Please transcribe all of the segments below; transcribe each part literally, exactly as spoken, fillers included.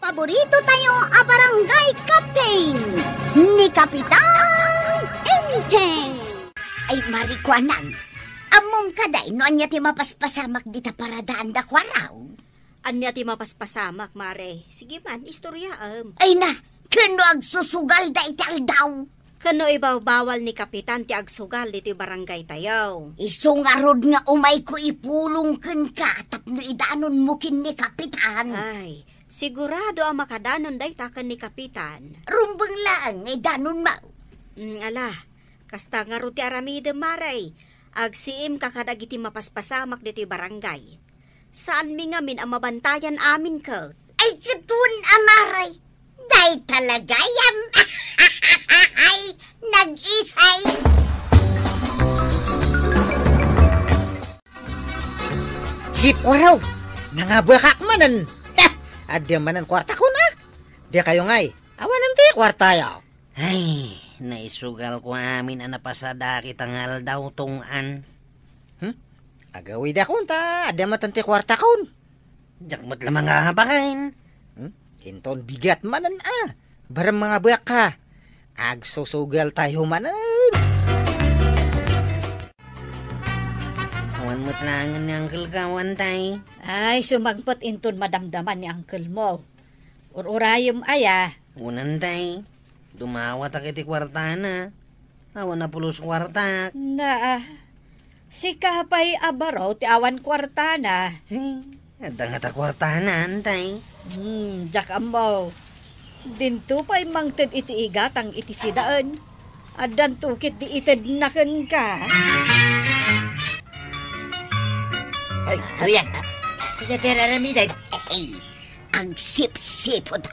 Paborito tayo a barangay captain, ni Kapitan Enteng. Ay, Mari Kuanang, ammom kadi no ania ti mapaspasamak dita paradaan da Kuaraw? Ania ti mapaspasamak, Mare? Sige man, istoryaem. Ay na, ken no agsusugalda iti aldaw? Ken no ibawbawal ni Kapitan ti agsugal ditoy barangay tayo? Isu ngarud nga umayko ipulong kenka tapno idanonmo ken ni Kapitan. Ay, sigurado a makadanon dayta ken ni Kapitan. Rumbeng laeng nga idanonmo. Mm, ala, kasta ngarud ti aramidem, Mare. Agsiimka kadagiti mapaspasamak ditoy barangay. Saanmi ngamin a mabantayan amin ket. Ay, ket wen a, Mare. Dayta la gayam. Ay, nag-isay. Sipuraw, nangabuakak manen. Adda manen kuartakon, a? Dakayo ngay, awanen ti kuartayo. Ay, naisugalko amin a napasadak ita nga aldaw, Tong-an. Hmm? Agawidakon ta adda met ti kuartakon. Diak met la mangabaken. Hmm? Inton bigat manen a. Barem mangabuakka. Agsusugaltayo manen. Awan met laengen ni uncle-ka, awan tay. Ay, sumangpet inton madamdama ni uncle-mo. Ur-urayem aya. Unan, tay. Dumawatak iti kuartana. Awan a pulos kuartak. Naa, sika pay a baro ti awan kuartana. Hey, adda ngata kuartana, tay. Hmm, diak ammo. Dinto pay mangted iti igatang iti sidaen. Addanto ketdi itedna kenka. Ay, kuya. Anya ti aramidem? Ay, agsipsipot.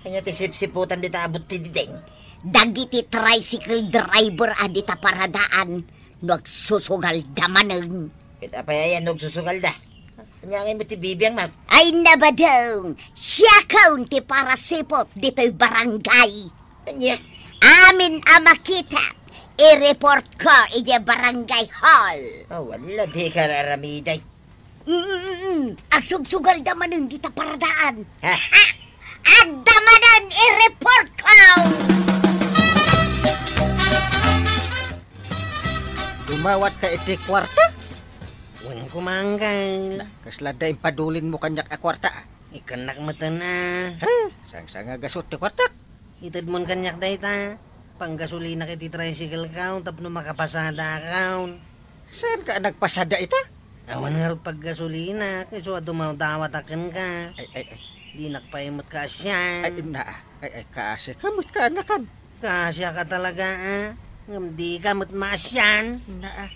Anya ti sipsipotam dita a buti didin? Dagiti tricycle driver a dita paradaan no agsusugalda manen. Ket apay aya no agsusugalda? Ania ngay met ti bibiangmo? Ay, nabadong! Siakon ti parasipot ditoy barangay. Ania? Amin a makita, i-report ko idiay barangay hall. Oh, wala, dika aramidem. Mm, mm, mm. Agsugsugalda manen dita paradaan. Ha? Ha? Adda manen i-report ko! Dumawatka iti kuarta? Wen, kumanggay. Na, kasla adda impadulinmo kaniak a kuarta, a? Ikkannak meten, a. Ha? Sangsanga gasut ti kuartak. Itedmon kaniak dayta. Panggasolinak iti tricycle-ko tapno makapasadakon. Saanka a nagpasada ita? Awan ngarud paggasolinak, isu a dumawdawatak kenka. Ay, ay, ay. Dinak pay met kaasian. Ay, naa. Ay, ay, kaasika met kaanakan. Kaasiaka talaga, a. Ngem dika met maasian. Naa.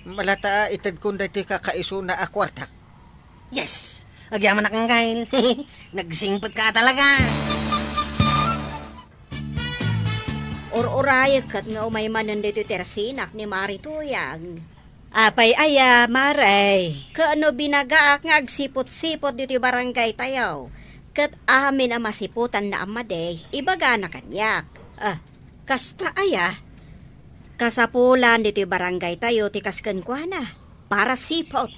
Malata a itedkon daytoy kakaisuna a kuartak. Yes! Agyamanak, Angkel. Nagsingpetka talaga. Ur-urayek ket nga umay manen ditoy tersinak ni Mari Tuyang. Apay aya, Mare? Ket no binagaak nga agsipot-sipot ditoy barangay tayo, ket amin a masiputanna a madi, ibagana kaniak. Ah, kasta aya? Kasapulan ditoy barangay tayo ti kas kenkuana. Parasipot.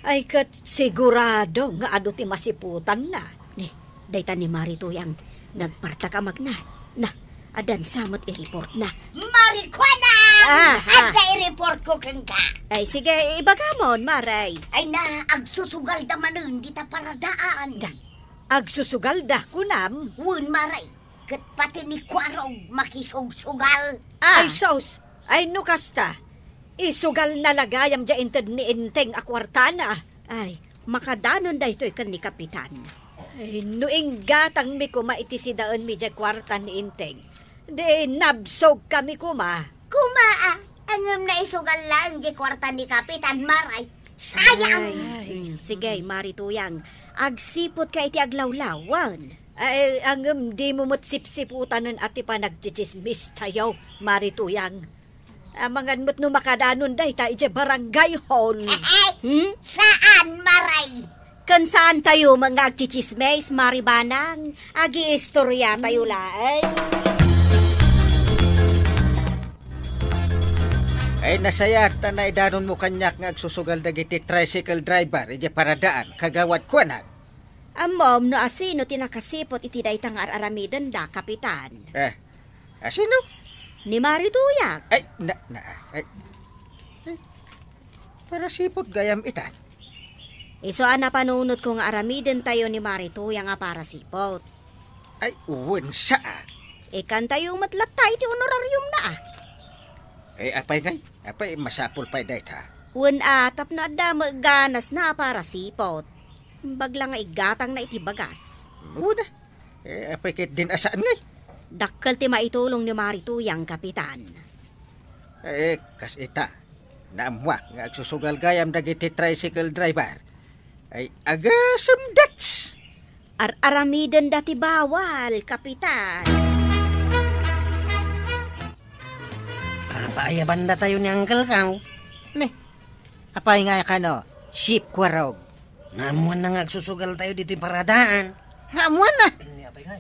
Ay, ket sigurado nga adu ti masiputanna. Ni, dayta ni Mari Tuyang, nagpartak a magna. Na, addan sa met i-report na. Marikuana! Ah, ah. Adda i-report ko kenka. Ay, sige, ibagamon, Mare. Ay na, agsusugalda manen dita paradaan. Da, agsusugalda, kunam? Wen, Mare. Ket pati ni Kuarog makisugsugal. Ah. Ay, sus! Ay, no kasta, isugalna la gayam diay inted ni Enteng a kuartana. Ay, makadanon daytoy ken ni Kapitan. Ay, no inggatangmi koma iti sidaenmi diay kuarta ni Enteng, di nabsogkami koma. Koma, a, ngem naisugal laeng diay kuarta ni Kapitan, Mare. Sayang! Ay, mm, sige, Mari Tuyang. Agsiputka iti aglawlawan. Ay, ngem dimo met sipsiputanen a ti panagtsitsismis tayo, Mari Tuyang. Amangan met no makadanon dayta idiay barangay hall. Eh, eh, hmm? Saan, Mare? Ken saan tayo nga agtsitsismis, Mari Banang? Agiistorya tayo laeng. Ay, nasayaat ta naidanonmo kaniak nga agsusugal dagiti tricycle driver idiay paradaan, Kagawad Kuanan. Ammom no asino ti nakasipot iti dayta nga ar-aramidenda, Kapitan? Eh, asino? Ni Mari Tuyak. Ay, na, na, ay. Ay, parasipot gayam itan. Isu a napanunotko nga aramidentayo ni Mari Tuyak nga parasipot. Ay, wen sa, ah. Ikantayo met latta iti honorariumna, ah. Eh, apay ngay? Apay, masapul pay dayta. Wen a, tapno adda met ganasna a parasipot. Imbag la nga iggatangna iti bagas. Wen a. Eh, apay ket din a saan ngay? Dakkel ti maitulong ni Mari Tuyak, Kapitan. Eh, kas ita, naammuak nga agsusugal gayam dagiti tricycle driver. Ay, agasem dats! Ar-aramidenda ti bawal, Kapitan. Papaayabandatayo ni Uncle Kaw. Ne, apay nga kano, Sip Kwarog? Naammuanna nga agsusugaltayo ditoy paradaan. Naammuanna?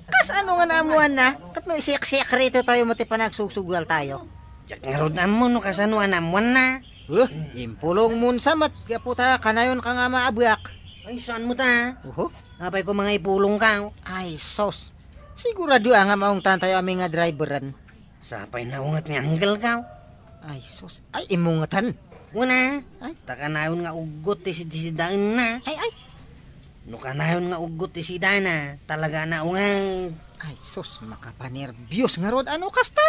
Kasano nga naammuanna? Ket no isiak-siak rito tayo mo ti panagsusugaltayo? Diak ngarud ammo no kasano a naammuanna. Huh, impulong mo sa met, gapu ta kanayon ka nga maabuak. Ay, saan mo ta? Uho. Apay ko mga ipulong ka? Ay, sos. Sigurado a nga maungtan tayo amin nga driveran. Sapay naunget ni Uncle Kaw. Ay, sus. Ay, imungetan. Una, ay, ta kanayon nga uggot ti sidsidaenna. Ay, ay. No kanayon nga uggot ti sidana, talaga naunget. Ay, sus, makapanerbios ngarud. Ano kasta?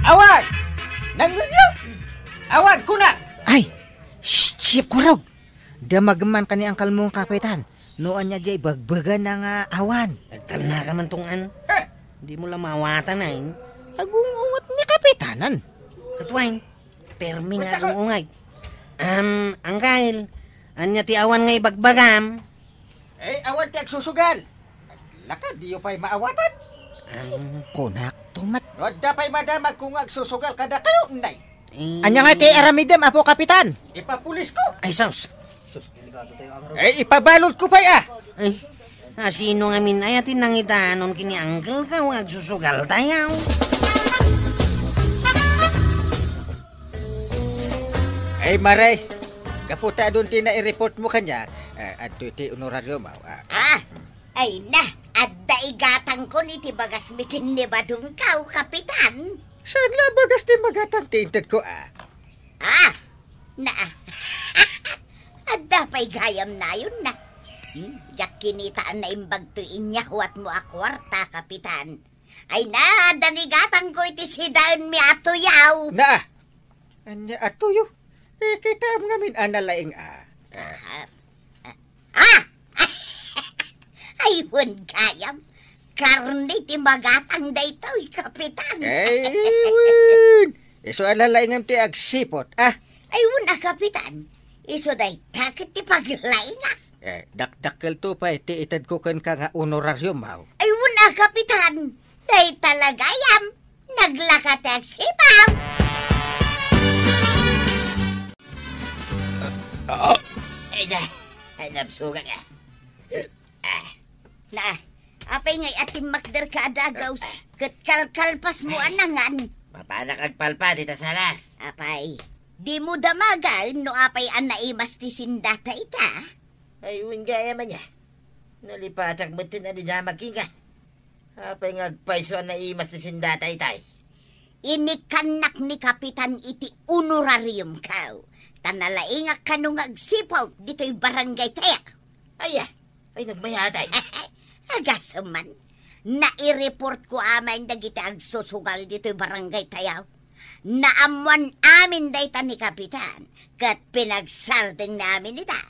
Awan! Nangngegyo! Awan, kuna! Ay, shh, Sip Kurog! Damagem man ka ni Uncle mo nga kapitan. No ania diay bagbaga na nga awan. Nagtalna ka man tong an. Eh! Di mo la maawatan, ay. Agung-unget ni kapitanan. Katuan, permi nga agung-ungay. Um, Uncle, ania ti awan nga ibagbagam? Eh, awan ti agsusugal. Naglakad, diyo pay maawatan. Ang kunak tumat. No adda pay madamag kung agsusugal kadakayo, nay. Eh, ania nga ti aramidem, Apo Kapitan? Ipapulis ko. Ay, sus. Sus, delikado tayo, ang Eh, ipabalod ko pay, ah. Ay, asino ngamin ay atin nangitanon kini Uncle Kaw nga agsusugal tayo? Ay, Maray. Gapu ta adun ti nai-report mo kanya, eh, adto ti honorario mo, ah. Ah, ay na, adda igatangkon iti bagas mi ken ni Badong Kaw, Kapitan. Saan la bagas ti magatang ti inted ko, ah? Ah, na, adda pay gayam nayon na. Hmm, diak kinita a naimbag toy inyawat mo a kuarta, Kapitan. Ay na, adda ni gatangko iti sidaenmi a tuyaw. Na, ania a tuyo? Eh, kitaem ngamin a nalaing a. Ah, ah, ah! Ay, wen gayam. Karne ti magatang daytoy, Kapitan. Ay, wen! Isu a lalaingam ti agsipot, ah? Ay, wen a, Kapitan. Isu dayta ket ti paglaingak. Eh, dakdakkel to pay ti itedko kenka nga honorarium, aw. Ay, wen a, Kapitan. Dayta la gayam. Naglaka ti agsipaw. Ah! Ay, na, ay, nabsugan, ah. Ah. Na, apay ngay a timmakder ka a dagaws, ket kalkalpas mo a nangan? Mapanak agpalpa dita salas. Apay, di mo damagan no apay a naimas ti sindata ita? Ay, wen gayam ania. Nalipatak metten a dinamag kenka. Apay nga agpayso a naimas ti sindata itay? Inikannak ni Kapitan iti honorarium ko, ta nalaingak kano nga agsipog ditoy barangay tayo. Aya, ay nagmayatay. Agasem man, nai-report ko amin dagiti agsusugal ditoy barangay tayo. Naammuan amin dayta ni Kapitan, ket pinagsardeng na amin ita.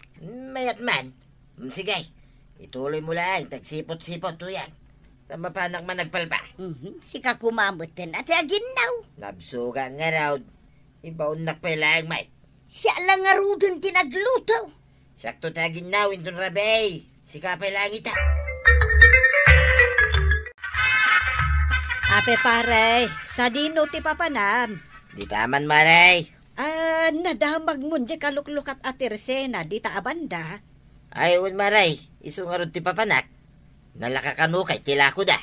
Mayat man. Mm, sige, ituloy mo laeng ti agsipot-sipot, Tuyan. Ta mapanak man agpalpa. Mhm, sika koma metten a ti aginnaw. Nabsugan ngarud. Ibaonnak pay laeng met. Siak la ngaruden ti nagluto. Siakto ti aginnaw inton rabii. Sika pay laeng ita. Ape pare, sadino ti papanam? Dita man, mare. Ah, nadamagmon diay kaluklukat a tersena dita a banda? Ay, wen, mare, isu ngarud ti papanak. Nalaka kano kay ti lakoda.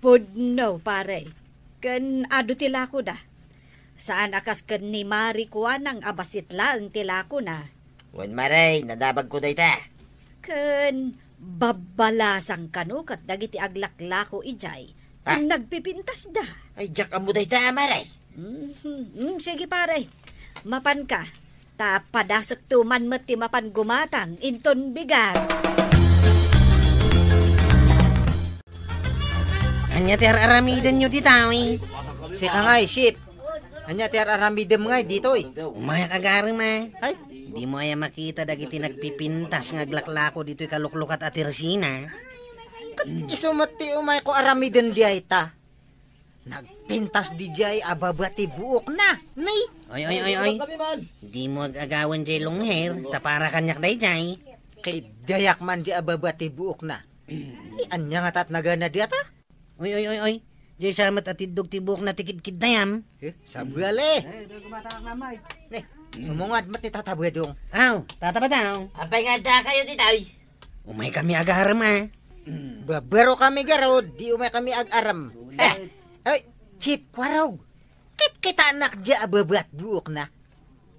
Pudno, pare. Ken adu ti lakoda. Saan a kas ken ni Mari Kuanang a bassit laeng ti lakona. Wen, Mare, nadamagko dayta. Ken babbalasang kano ket dagiti aglaklako idiay, Ah. ken nagpipintasda. Ay, diak ammo dayta, Mare. Mhm. Mm, sige, pare. Mapanka. Ta padasekto man met ti mapan gumatang inton bigat. Ania ti ar-aramidenyo ditoy? Sika ngay, Chief. Ania ti ar-aramidem ngay ditoy? Umayak agarem, a. Ay? Dimo aya makita dagiti nagpipintas nga aglaklako ditoy kaluklukat a tersina? Ket isu met ti umayko aramiden diay ta. Nagpintas didiay a baba ti buokna, ni? Oy, oy, oy, oy. Dimo ag-agawen diay long hair, ta para kaniak daydiay. Kay dayak man diay a baba ti buokna. Ay, ania ngata ti nagana diay ta? Oy, oy, oy, oy. Diay sa met a tiddog ti buokna ti kidkiddayam. Eh, sabuali. Ni, sumungad met ni Tata Badong. Aw, Tata Badong. Apay nga addakayo ditoy? Umaykami agarem, a. Babarokami garud, di umaykami ag-arem. Eh, ay, Chief Kwarog, kitkitaennak diay a baba ti buokna.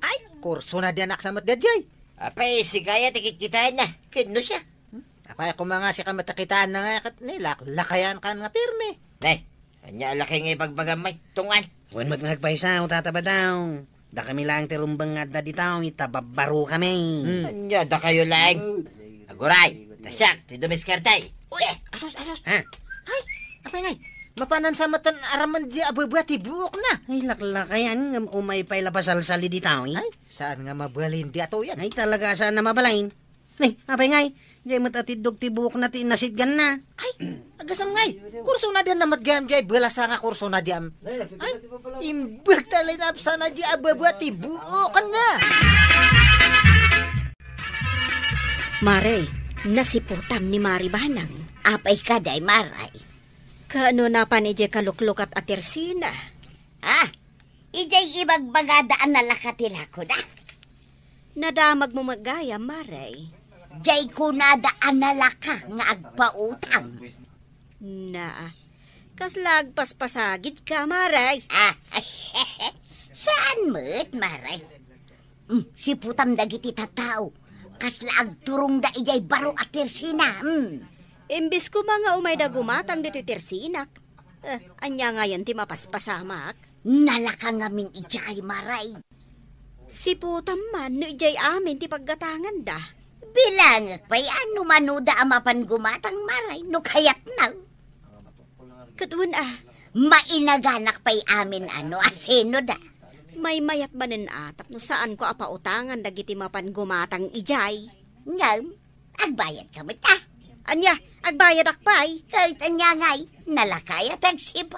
Ay, kursona diay a naksamet daydiay. Apay, sika aya ti kitkitaenna, ken no siak? Hmm? Apay, koma nga sika met a kitaenna nga ket ni laklakayankan nga pirme. Nay, ania a lakay nga ibagbagam, may tungan? Wen met nga agpayso, Tata Badong. Dakami laeng ti rumbeng nga adda ditoy, ta babbarokami. Hmm. Ania, dakayo laeng? Aguray, ta siak ti dumiskarte. Uy, asus, asus. Ha? Ay, apay ngay, mapanan sa met a aramiden diay a baba ti buokna. Ay, laklakayan, ngem umay pay la pasalsali ditoy. Ay, saan nga mabalin diay atoyan? Ay, talaga, saan a mabalin? Ni, apay ngay, diay met a tiddog ti buokna ti inasitganna. Ay, agasam ngay, kursona diay a met gayam diay balasa nga kursona diay. Ay, imbag ta linapsana diay a baba ti buokna. Mare, nasiputam ni Mari Banang. Apay kadi, Mare? Kaano napan idiay kaluklukat a tersina? Ah, idiay ibagbagada a nalaka ti lakoda. Nadamagmo met gayam, Mare. Diay kunada a nalaka nga agpautang. Na, kasla agpaspasagidka, Mare. Ah, saan met, Mare? Mm, siputam dagiti tattao. Kasla agturongda idiay baro a tersina. Mm. Imbes koma nga umayda gumatang ditoy tersinak. Eh, ania ngayen ti mapaspasamak? Nalaka ngamin idiay, Mare. Siputam man no idiay amin ti paggatanganda. Bilangek pay a no manoda a mapan gumatang, Mare, no kayatna. Ket wen a. Mainaganak pay amin a no asinoda. Maymayat manen a tapno saanko a pautangan dagiti mapan gumatang idiay. Ngem, agbayadka met a. Ania, agbayadak pay? Ket ania ngay, nalaka aya ti agsipu?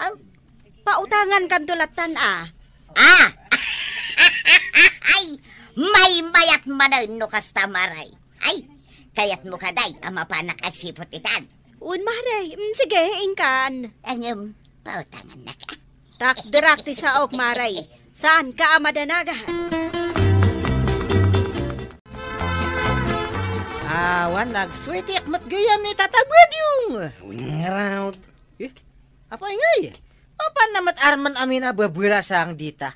Pautangankanto lattan a. Ah! Ay, maymayat manen no kasta, Mare. Ay, kayatmo kadi a mapanak agsiput itan? Wen, Mare. Mm, sige, inkan. Ngem, pautangannak a. Takderak ti saok, Mare. Saanka a madanagan? Awan, nagsweetek met gayam ni Tata Badong. Wen ngarud. Eh, apay ngay? Mapanna met armen amin a babalasang dita.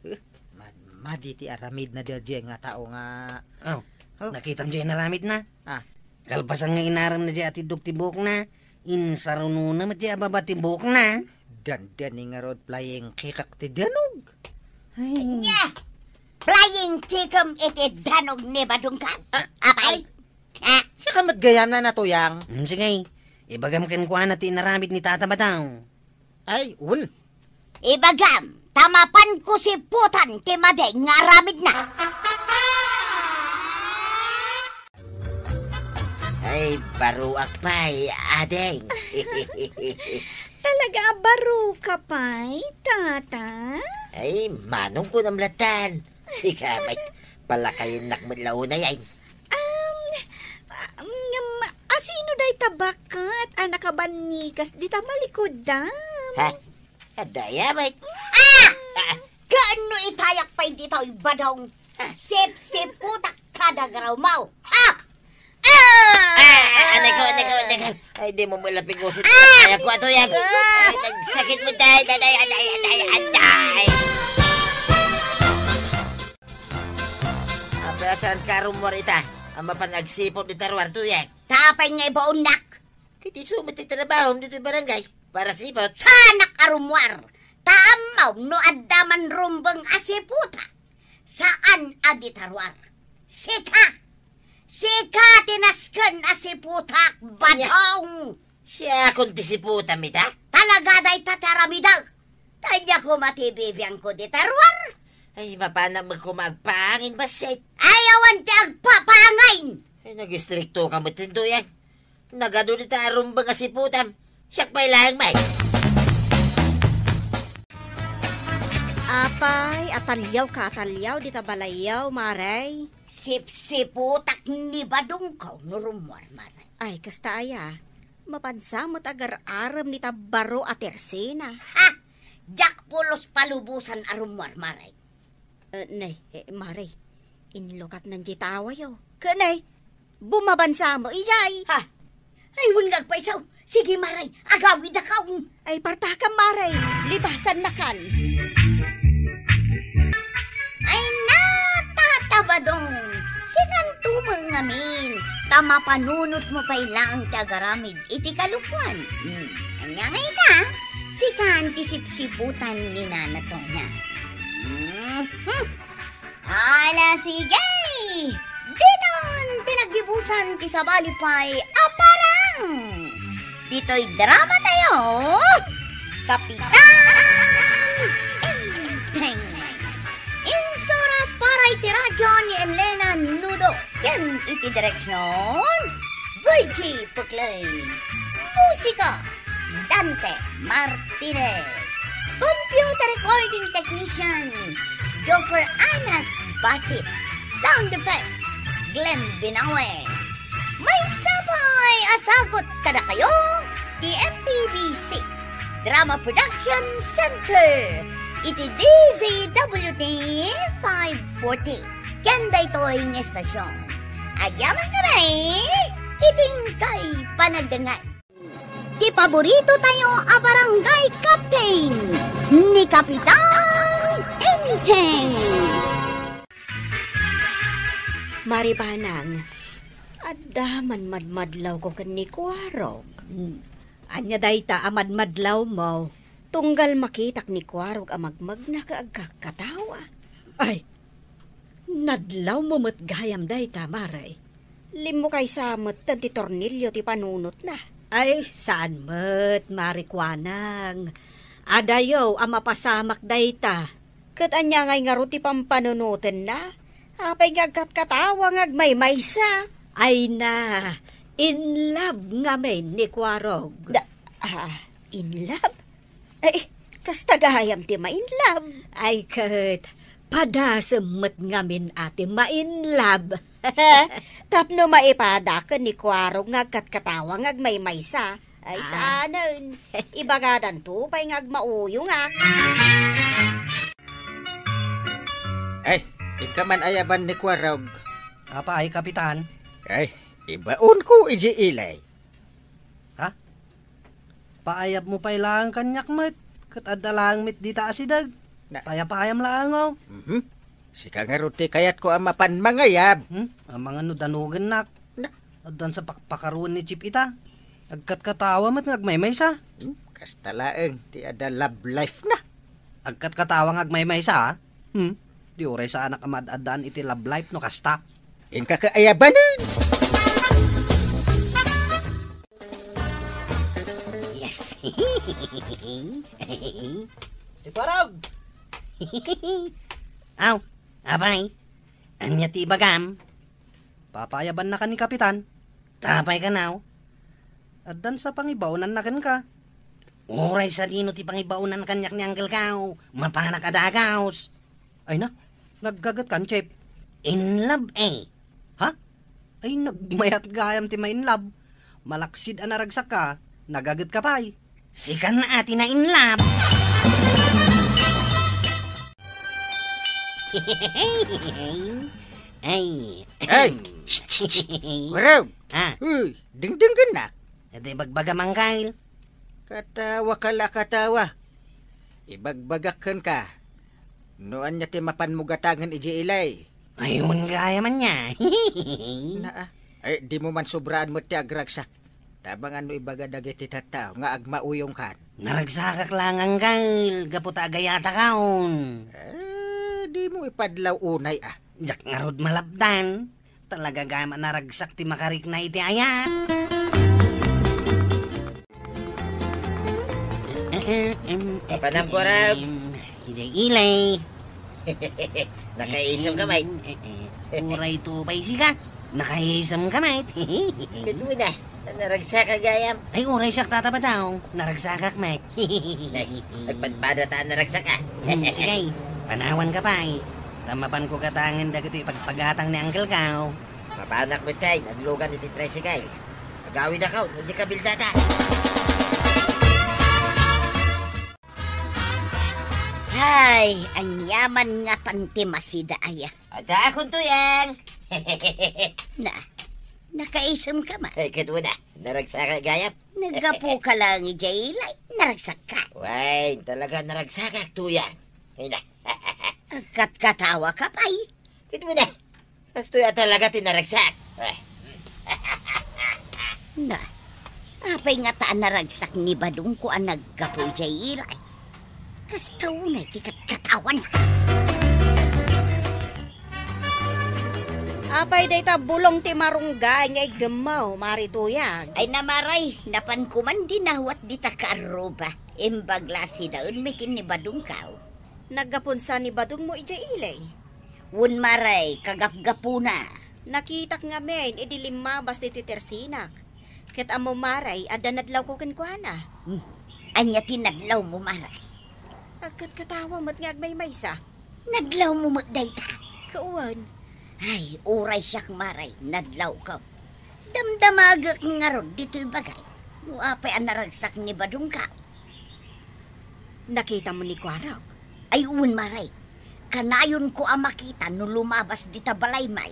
Eh, madmadi ti aramidna daydiay nga tao nga. Aw, oh, nakitam diay inaramidna? Ah. Kalpasan nga inaremna diay a tiddog ti buokna, insarunona met diay a baba ti buokna. Dandani ngarud flying kick-ak ti danog. Ay. Ania? Flying kick-em iti danog ni Badongka? Ah, apay? Ay. Ah. Sika met gayam a natuyang. Hmm, sige. Ibagam kenkuana ti inaramid ni Tata Badong. Ay, un. Ibagam, ta mapanko siputan ti madi nga aramidna. Ay, baroak pay, ading. Talaga a baroka pay, tata? Ay, manong kunam lattan. Sika met, palakayennak met la unay, ay. Um, um, asino dayta baket a nakabannikas dita malikudan? Ha? Adda aya met. Ah! Ah! Kaano itayak pay ditoy, Badong? Ah. Sipsiputak kada garaw mo. Ah! Ah! Ah! Ah! Anay ko, anay ko, anay ko. Ay, di mo mula pigusit. Ah! Ay, ako ato yan. Ah! Ay, nagsakit mo, day, day, day, day, day, day. Kaya saan ka rummuar ita? Ang mapan agsipot dita ruar, Tuyeng. Tapay nga ibaonnak. Ket isu met ti trabahom ditoy barangay. Para sipot. Saanak a rummuar. Ta ammom no adda man rumbeng a siputa. Saan a dita ruar. Sika. Sika ti nasken a siputak, Badong. Siakon ti siputam ita? Talaga dayta ti aramidek. Ania koma ti bibiangko dita ruar? Ay, mapanak met koma agpangin bassit. Ay, awan ti agpapangin. Ay, nagistrikto ka met, Tuyeng. Nagadu dita a rumbeng a siputam. Siak pay laeng met. Apay, ataliaw ka, ataliaw, dita balayyo, Mare. Sipsiputak ni Badongko no rummuar, Mare. Ay, kasta aya. Mapansa met agar-arem ni tabbaro a tersina. Ha! Diak pulos palubosan a rummuar, Mare. Eh, ne, eh, Mare, inlukatnan di tawayo. Ken ne, bumabansa mo, ijay. Ha? Ay, wen nga agpaisaw. Sige, Mare, agawidakon. Ay, partakam, Mare. Libasannakan. Ay, natatabadong. Sikanto met ngamin. Ta mapanunot mo pay laeng ti agaramid iti kalokuan. Hmm. Ania nga ita? Sikan ti sipsiputan ni Nana Tonya. Hmm. Hmm. Ala, sige! Ditan ti naggibusan ti sabali pay a parang! Ditoy drama tayo, Kapitan Enteng. Insurat para iti radyo ni Elena Nudo ken iti direksyon, Virgie Puclay. Musika, Dante Martinez. Computer recording technician, Joffer Anas Basit. Sound effects, Glenn Binawe. Maysa pay a sagut kadakayo ti M P B C Drama Production Center iti D Z W T five forty. Ken daytoy nga estasyon, agyaman kami iti inkay panagdengngeg. Ti paborito tayo a barangay captain, ni Kapitan Enteng. Maribanang, adda man madmadlawko ken ni Kuarog. Hmm. Ania dayta a madmadlawmo? Tunggal makitak ni Kuarog a magmagna ket agkakkatawa. Ay, nadlawmo met gayam dayta, Mare. Limmukaysa metten ti tornilyo ti panunotna. Ay, saan met, Mare Kuanang. Adayo a mapasamak dayta. Ket ania ngay ngarud ti pampanunotenna? Apay nga agkatkatawa nga agmaymaysa? Ay na, in love ngamin ni Kuarog. Da, ah, in love? Ay, kasta gayam ti ma-in love. Ay, ket, padasem met ngamin a ti ma-in love. Tapno maipada ken ni Kuarog nga agkatkatawa nga agmaymaysa. Ay, ah, saanen. Ibagadanto pay nga agmauyongak. Ay, inka man ayaban ni Kuarog. Apay, Kapitan? Ay, ibaonko iti ilay. Ha? Paayabmo pay laeng kaniak met, ket adda laeng met dita asideg. Na- Payapayam laeng, oh. Mhm. Sika ngarud ti kayatko a mapan mangayab. Hmm? Amangan no danogennak. Na- Addan sa pakpakaroen ni Chief ita. Agkatkatawa met nga agmaymaysa. Hmm? Kasta laeng ti adda love life na. Agkatkatawa nga agmaymaysa, ha? Hmm? Di uray saanak a maad-addaan iti love life no kasta. Inka kaayabanen. Yes. Si Parag! Aw, apay, ania ti ibagam? Papaayabannaka ni Kapitan. Apay kanaw? Addan sa pangibaonanna kenka. Uray sadino ti pangibaonan kaniak ni Uncle Kao, mapanak a dagaos. Ay na, naggaget kan, Chef? In love, eh. Ha? Ay, nagmayat gayam ti ma-in love. Malaksid a naragsakka, nagagetka pay. Sikan a ti na-in love. Ay. Ay! Shh, shh, shh! Warog! Ah. Uy, dingdinggennak. Iti bagbaga, Mang Kyle. Katawa ka la, katawa. Ibagbagak kenka, no ania ti mapanmo gatangen idiay ilay. Ay, wen gayam ania. Naa. Ay, dimo man sobraan met ti agragsak. Tabang no ibaga dagiti tattao nga agmauyongkan. Naragsakak la ngarud gapu ta agayatakaon. Eh, dimo ipadlaw unay, a. Diak ngarud malapdan. Talaga gayam a naragsak ti makarikna iti ayat. Apanam, Kurag. Idiay ili. Nakaisem ka, mate. Uray to pay sika. Nakaisem ka, mate. Ket wen a, naragsak gayam. Ay, uray siak, Tata Badaw. Naragsakak, mate. Nay, agpadpada ta naragsak a. Hmm, sige. Panawan ka pay. Ta mapanko gatangen dagitoy ipagpagatang ni Uncle Kao. Mapanak met tay, naglugan iti tricycle. Agawidakon, no di kabildatan. Hay, aniaman ngatan ti masida aya. Adakon, Tuyang. Na, nakaisem ka man. Ay, ket wen a, naragsak gayam. Naggapu ka lang idiay ili, naragsak ka. Wen, talaga naragsakak, Tuyang. Ay na. Agkatkatawa ka pay. Ket wen a, kastoy a talaga ti naragsak. Na, apay ngata a naragsak ni Badongko a naggapu idiay ili? Kasta unay ti katkatawana. Apay dayta bulong ti marunggay nga iggemmo, Mari Tuyang? Ay na, Mare, napanko man dinawat dita kaarruba. Imbag la a sidaenmi ken ni Badongko. Naggapun sa ni Badongmo idiay ili? Wen, Mare, kagapgapuna. Nakitak ngamin idi limmabas ditoy tersinak. Ket ammom, Mare, adda nadlawko kenkuana. Hmm. Ania ti nadlawmo, Mare? Agkatkatawa met nga agmaymaysa. Nadlawmo met dayta? Wen. Ay, uray siak, Mare, nadlawko. Damdamagek ngarud ditoy bagay no apay a naragsak ni Badongko. Nakitam ni Kuarog? Ay, wen, Mare. Kanayonko a makita no lumabas dita balaymi.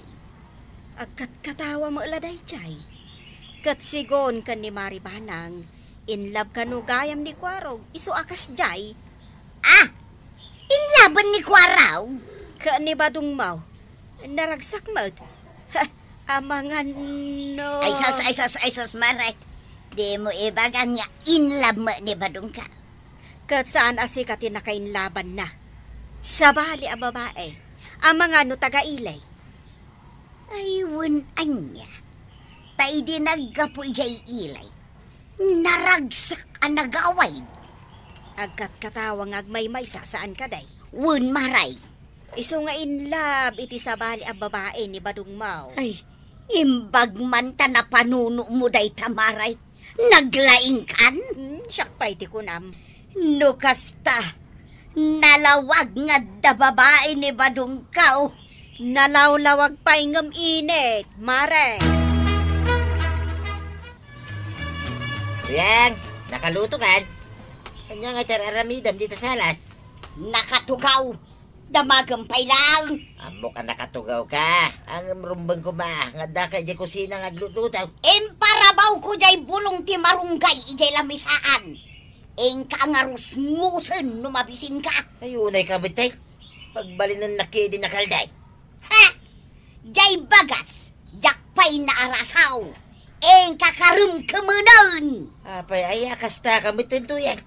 Agkatkatawa met la daydiay. Ket sigun ken ni Mari Banang, in love kano gayam ni Kuarog, isu a kasdiay. Ah! In love-en ni Kuarog? Ket ni Badongmo, naragsak met. Ha, amangan no. Ay sus, ay sus, ay sus, Mare. Dimo ibaga nga in love met ni Badongko. Ket saan a sika ti nakainlabanna. Sabali a babai. Amangan no taga-ili. Ay, wen ania. Ta idi naggapu idiay ili, naragsak a nagawid. Agkatkatawa nga agmaymaysa, saan kadi? Wen, Mare. Isu nga in love iti sabali a babai ni Badongmo. Ay, imbag man ta napanunomo dayta, Mare. Naglaingkan? Hmm, siak pay ti kunam. No kasta, nalawag nga adda babai ni Badongko. Nalawlawag pay ngem init, Mare. Uyang, nakalutokan? Ania nga ti ar-aramidem dita salas? Nakatugaw. Damagem pay lang. Ammok a nakatugaw ka. Ngem rumbeng koma nga adda ka idiay kusina nga aglutluto. Imparabawko diay bulong ti marunggay idiay lamisaan. Inka nga rusngusen no mabisin ka. Ay, unay ka met, tay. Pagbalinennak idi nakalday. Ha? Diay bagas, diak pay naarasaw. Inka karem kemenen. Apay aya, kasta ka met, Tuyang.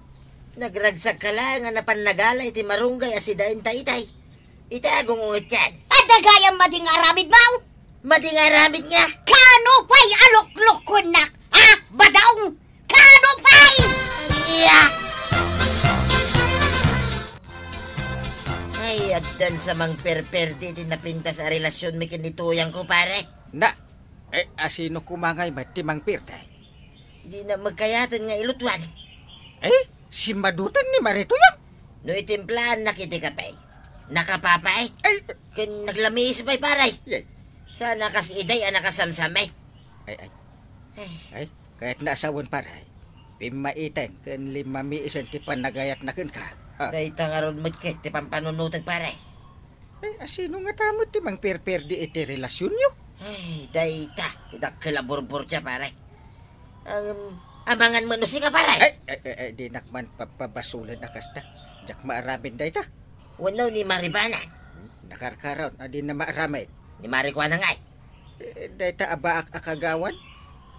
Nagragsak ka la nga napan nagala iti marunggay a sidaenta itay. Ita agungungetkan. Adda gayam madi nga aramidmo? Madi nga aramid nga? Kano pay a luklukuennak, a, Badong? Kano pay? Iya! Ay, addan sa mangperperdi iti napintas a relasionmi ken ni Tuyangko, pare. Na, eh, asino koma ngay met ti mangperdi? Dina met kayaten nga ilutuan. Eh, simmadutan ni Mare Tuyang? No itimplaannak iti kape, nakapapait. Ay! Ken naglamiis pay, pare. Yay. Saan a kas iday a nakasamsamit. Ay, ay. Ay. Ay, kayatna a sawen, pare. Pimmaiten ken limmamiisen ti panagayatna kenka. Ah. Dayta ngarud met ket ti pampanunotek, pare. Ay, asino ngata met ti mangperperdi iti relasionyo? Ay, dayta ti dakkel a burburtia, pare. Ngem, amangan met no sika, pare. Ay, ay, ay, ay, dinak man papabasolen a kasta. Diak maaramid dayta. Wenno ni Mari Banang. Hmm, Nakarkaron, adi na maaramid. Ni Mari Kuana ngay? Eh, dayta a baak a kagawad,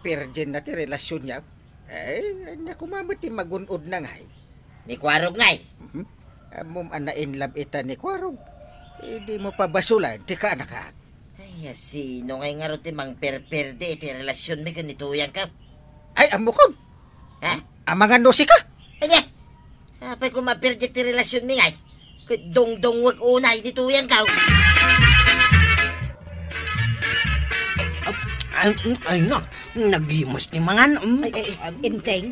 virgin na ti relasyonna. Eh, ania koma met ti magun-od na ngay? Ni Kuarog ngay? Mhm. Ammom a na-in love ita ni Kuarog. Eh, dimo pabasolan ti kaanakak. Ay, a sino ngay ngarud ti mangperperde iti relasyonmi ken ni Tuyangko? Ay, ammokon. Ha? Amangan no sika? Anya? Apay koma perdi ti relasyonmi ngay? Ket dungdungwek unay ni Tuyangko. Ay, ay, ay na, nagimas ti mangan, mm. Ay, ay, Enteng,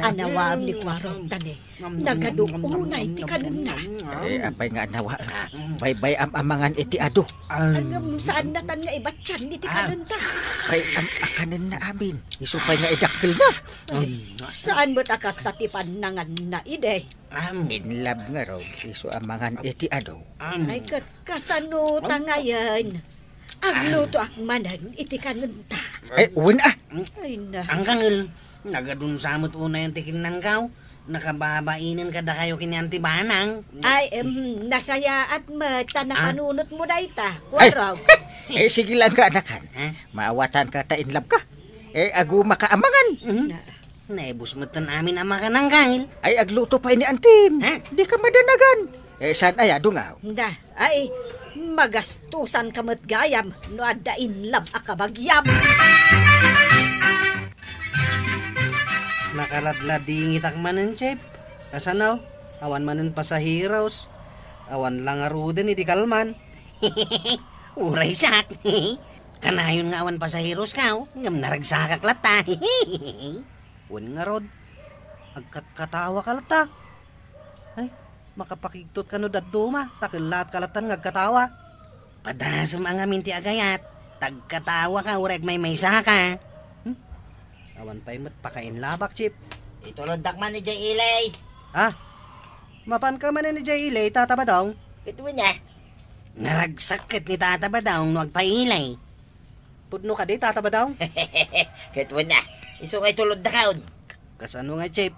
anawaam ni Kuarog, tani. Nagadu unay ti kanenna. Eh, apay nga anawa. Baybay-am a mangan iti adu. Ngem saan natan nga ibatian iti kanenta. Baybay-am a kanenna amin. Isu pay nga idakkelna. Ay, saan met a kasta ti pannanganna idi? In love ngarud, isu a mangan iti adu. Ay, ket kasano ta ngayen? Aglutoak manen iti kanenta. Eh, wen a. Ay, na. Angkangel, nagadunsa met unayen ti kinnangkaw. Nakababainen kadakayo ken ni Auntie Banang. Ay, em, nasayaat met ta napanunotmo dayta, Kuarog. Eh, sige lang ka, anakan. Ha? Maawatanka ta in love ka. Eh, agumaka a mangan. Mhm. Na. Naibus met ten amin a makanangkangil. Ay, agluto pay ni Antim. Ha? Dika madanagan. Eh, saan aya, dungaw? Na, ay, magastusanka met gayam no adda in love a kabagiam. Nakaladladingitak manen, Chef. Kasano? Awan manen pasaheros. Awan la ngaruden iti kalman. Uray siak. Kanayon nga awan pasaheroskaw, ngem naragsakak latta. Wen ngarud, agkatkatawaka latta. Ay, makapakigtot kano dadduma, ta kellatka lattan nga agkatawa. Padasem a ngamin ti agayat, ta agkatawaka uray agmaymaysaka. Hmm? Awan pay met pakainlabak, Chip. Ituloddak man idiay ili. Ha? Mapanka manen idiay ili, Tata Badong? Ket wen a. Naragsak ket ni Tata Badong no agpaili. Pudno kadi, Tata Badong? Ket wen a, isu nga ituloddakon. Kasano nga, Chip?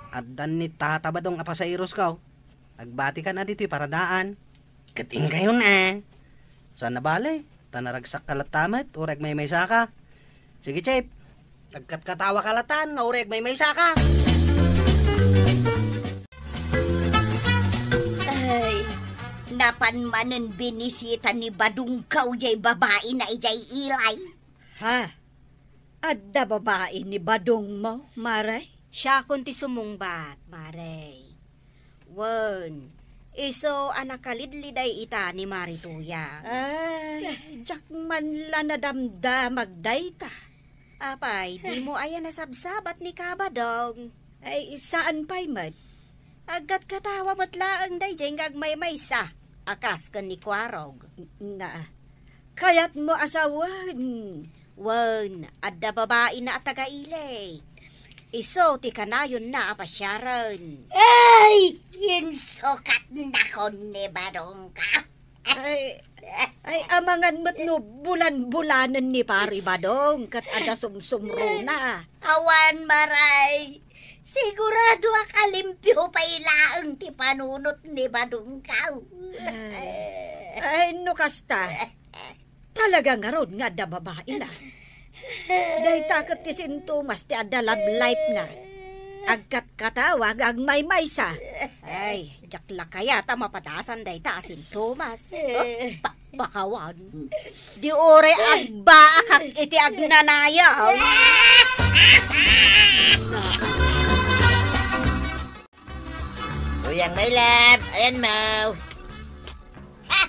Addan ni Tata Badong a pasaherosko. Agbatikan a ditoy paradaan. Ket inkayon a. Saan a bale, ta naragsakka latta met, uray agmaymaysaka. Sige, Chip. Agkatkatawaka lattan nga uray agmaymaysaka. Ay, napan manen binisita ni Badongko jay babaina idiay ili. Ha? Adda babai ni Badongmo, Mare? Siakon ti sumungbat, Mare. Wen, isu a nakalidliday ita ni Mari Tuyang. Ay, diak man la nadamdamag dayta. Apay, dimo aya nasabsabat ni Ka Badong? Ay, saan pay met. Agkatkatawa met laeng daydiay nga agmaymaysa, a kas ken ni Kuarog. Na, kayatmo a sawen. Wen, adda babaina a taga-ili. Isu ti kanayonna a pasiaren. Ay! Insukatnakon ni Badongko. Ay, ay, amangan met no bulan-bulanen ni Pari Badong ket adda sumsumrona. Awan, Mare. Sigurado a kalimpio pay laeng ti panunot ni Badongko. Ay, ay, no kasta, talaga ngarud nga adda babaina. Dayta ket ti sintomas ti adda love life na. Agkatkatawa nga agmaymaysa. Ay, diak la kayat a mapadasan dayta a sintomas. Eh, pa-, pakawan. Di uray agbaakak iti agnanayaw. Uyang, my love, ayan mo. Ha?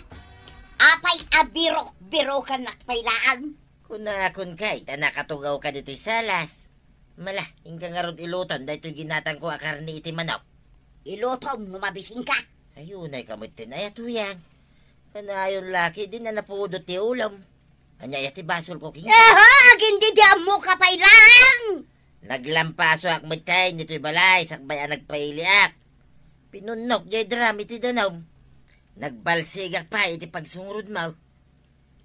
Apay a birok-birokannak pay laang? Kunakon kay, ta nakatugawka ditoy salas. Mala, inka ngarud ilutom daytoy ginatangko a karne iti manok. Ilutom no mabisinka. Ay, unayka met ten aya, Tuyang. Kanayon la ket, di na napudot ti ulom. Ania aya ti basolko kenka? Aha, agin di, di ammoka pay laang! Naglampasoak met ten ditoy balay, sakbay a nagpailiak. Pinunnok jay drum iti danum. Nagbalsigak pay iti pagsungrudmo.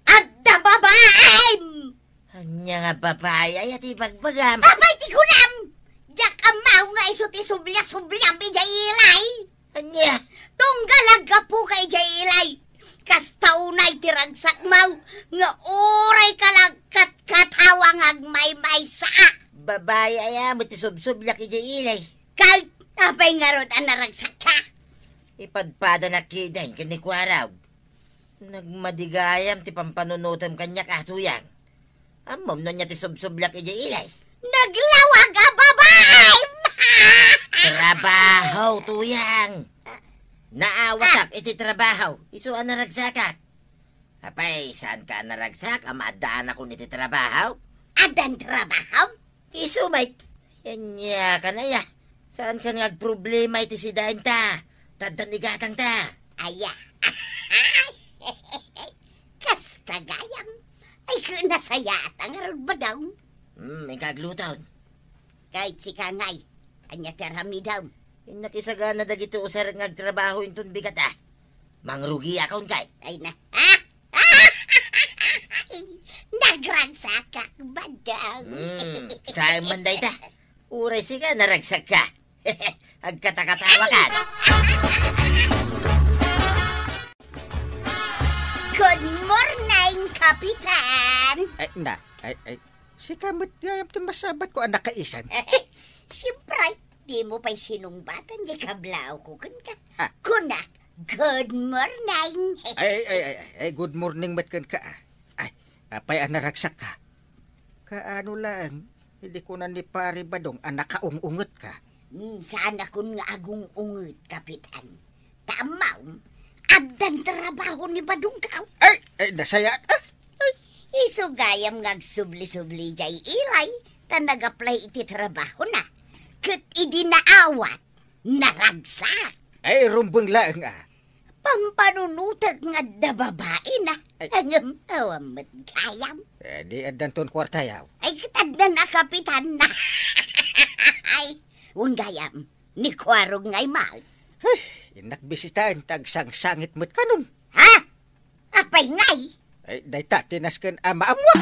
Adda babaim! Ania nga babai aya ti ibagbagam? Apay ti kunam? Diak ammo nga isu ti sublia-subliam idiay ili. Ania? Tunggal aggapuka idiay ili. Kasta unay ti ragsakmo nga uray ka la agkatkatawa nga agmaymaysa. Babai aya met ti subsubliak idiay ili. Kay apay ngarud a naragsakka? Ipadpadanak ketdin ken ni Kuarog. Nagmadi gayam ti pampanunotem kaniak a, Tuyang. Ammom no ania ti subsubliak idiay ili? Naglawag a babai! Trabaho, Tuyang. Naawatak iti trabaho, isu a naragsakak. Apay, saanka a naragsak a maaddaanakon iti trabaho? Addan trabaho? Isu met. Ania kan aya? Saankan nga agproblema iti sidaenta? Taddan igatangta. Aya. Kasta gayam. Ay, nasayaat ngarud, Badong. Hmm, inka agluton. Ket sika ngay, ania ti aramidem? Innak isagana dagiti usarek nga agtrabaho inton bigat a. Mangrugiakon kay. Ay na. Nagragsakak, Badong. Hmm, saan man dayta? Uray sika, naragsakka. Agkatakatawakan. Good morning, Kapitan! Ay, na, ay, ay, sika met gayam ti masabatko a nakaisan. Siyempre, dimo pay sinungbatan ti kablawko kenka. Ah. Kunak, "Good morning." Ay, ay, ay, ay, ay, good morning met kenka, ah. Ay, apay a naragsakka? Kaano laeng, idi kuna ni Pari Badong a nakaung-ungetka? Hmm, saanakon nga agung-unget, Kapitan. Ta ammom, addan trabaho ni Badong ka. Ay, ay, nasayaat, ah. Ay. Isu gayam nga agsubli-subli idiay ili, ta nag-apply iti trabahona. Ket idi naawat, naragsak. Ay, rumbeng laeng, ah. Pampanunotek nga adda babaina. Ay. Ngem awan met gayam. Eh, di addanton kuartayo. Ay, ket addan a, Kapitan. Ay, wen gayam, ni Kuarog ngay met. Huh, innak bisitaen ta agsangsangit met kanon. Ha? Apay ngay? Ay, dayta ti nasken a maammo.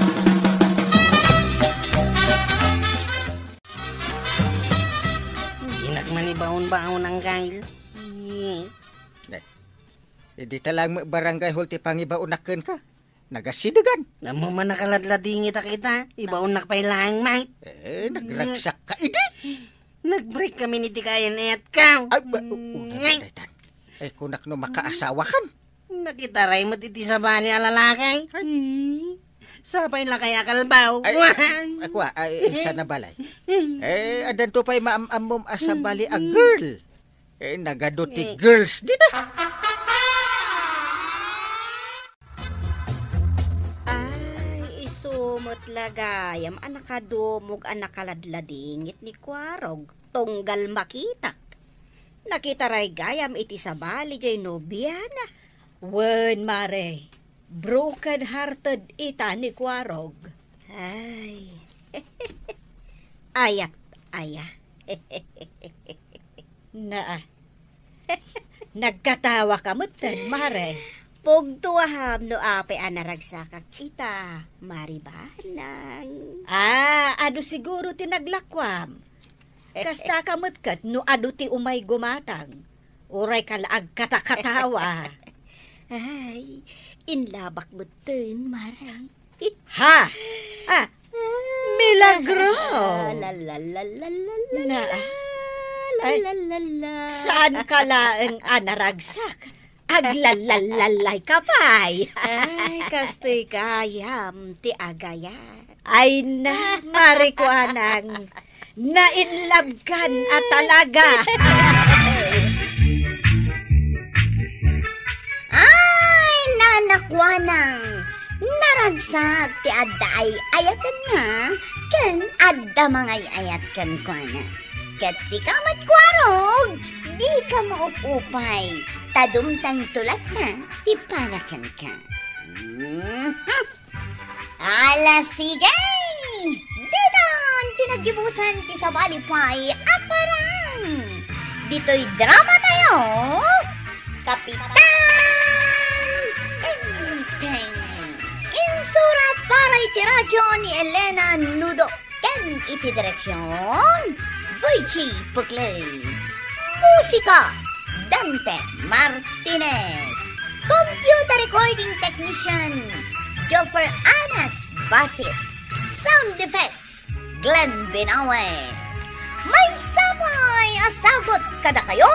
Dinak man ibaon-baon, Anggail. Eh. Nay, idi ta laeng met barangay hall ti pangibaonak kenka, nagasidegan. Ammom a nakaladladingit a kita, ibaonnak pay laeng met. Eh, nagragsakka idi. Nag-break kami iti kayan-ayatko. Ay, ba, u-, una, Ngay. Daytan. Ay, kunak no makaasawakan. Nakitaray met iti sabali a lalaki. Ay. Hmm. Sapay lakay a kalbaw. Ay, ay, ay, kua, ay, ay, sana balay. Eh, addanto pay maam-ammom a sabali a girl. Eh, nagadu ti girls dita. Ay, isu met la gayam a nakadumog a nakaladladingit ni Kuarog tunggal makitak. Nakitaray gayam iti sabali jay nobiana. Wen, mare, broken-hearted ita ni Kuarog. Ay. Ayat aya. Naa. Nagkatawaka metten, mare. Pugtuam no apay a naragsakak ita, Mari Banang. Ah, adu siguro ti naglakuam. Kastaka met ket no adu ti umay gumatang. Urayka la agkatakatawa. Ay, inlabak metten, mare. Ha? Ah, milagro! La, la, la, la, la, la, Na, la, ay, la, la, la. Saanka laeng a naragsak? Aglallallallaykay pay. Ay, kastoy gayam ti agayat. Ay na, Mari Kuanang. Nainlabkan a talaga. Ay, Nana Kuanang, naragsak ti adda ay-ayatenna ken adda mangay-ayat kenkuana. Ket sika met, Kuarog, dika maup-upay, ta dumtang tulatna ti para kenka. Mhm. Alas sige! Ditan ti naggibusan ti sabali pay a parang. Ditoy drama tayo, Kapitan Enteng. Insurat para iti radio ni Elena Nudo ken iti direksion, Virgie Puclay. Musika, Dante Martinez. Computer recording technician, Joffer Anas Basit. Sound effects, Glenn Binawe. Maysa pay a sagut kadakayo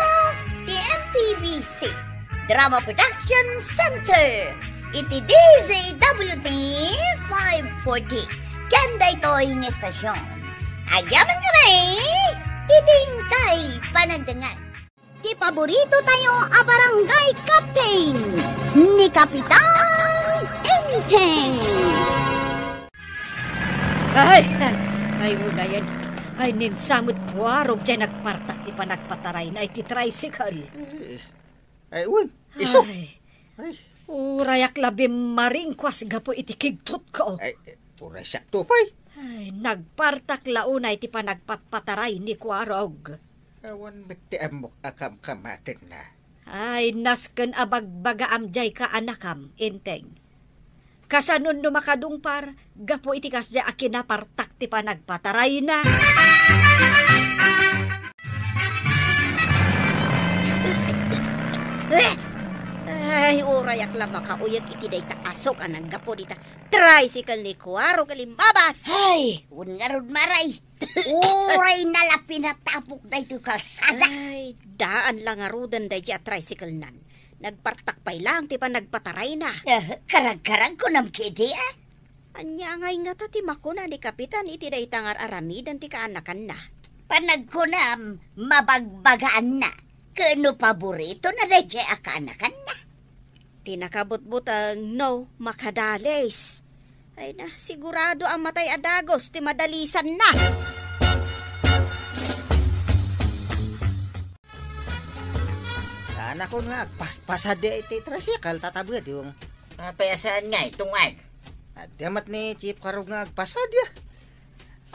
ti M P B C Drama Production Center iti D Z W T five forty ken daytoy nga estasyon. Agyamankami iti inkay panagdengngeg. Ti paborito tayo a barangay captain, ni Kapitan Enteng. Ay, ay, ay, unayen. Ay, ninsa met kuarog ti nagpartak ti panagpatarayna iti tricycle. Eh, ay, wen, isu. Ay. Ay. Urayak la bimmaringkuas gapu iti kigtotko. Ay, eh, uray siak to pay. Ay, nagpartak la unay ti panagpatpataray ni kuarog. Awan met ti ammok a kamkamatenna. Ay, nasken a bagbagaam diay kaanakam, Enteng. Kasanon no makadungpar, gapu iti kasdiay a kinapartak ti panagpatarayna? Ay, urayak la makauyeg iti dayta a suk a nanggapu dita tricycle ni kuarog a limbabas. Ay, wen ngarud, Maray. Uray na la pinatapok daytoy kalsada. Ay, daan la ngaruden daydiay a tricycle-nan. Nagpartak pay laeng ti panagpatarayna. Eh, karagkarag kunam ketdi, a? Ania ngay ngata ti makuna ni Kapitan iti dayta nga ar-aramiden ti kaanakanna? Panagkunam, mabagbagaanna. Ken no paboritona daydiay a kaanakanna. Ti nakabutbuteng, no, makadalis. Ay na, sigurado a matay a dagus ti madalisanna. Saanakon nga agpaspasadi iti tricycle, Tata Bedong. Apay a saan ngay, tungag? Adda met ni Chief Karog nga agpasadi, a.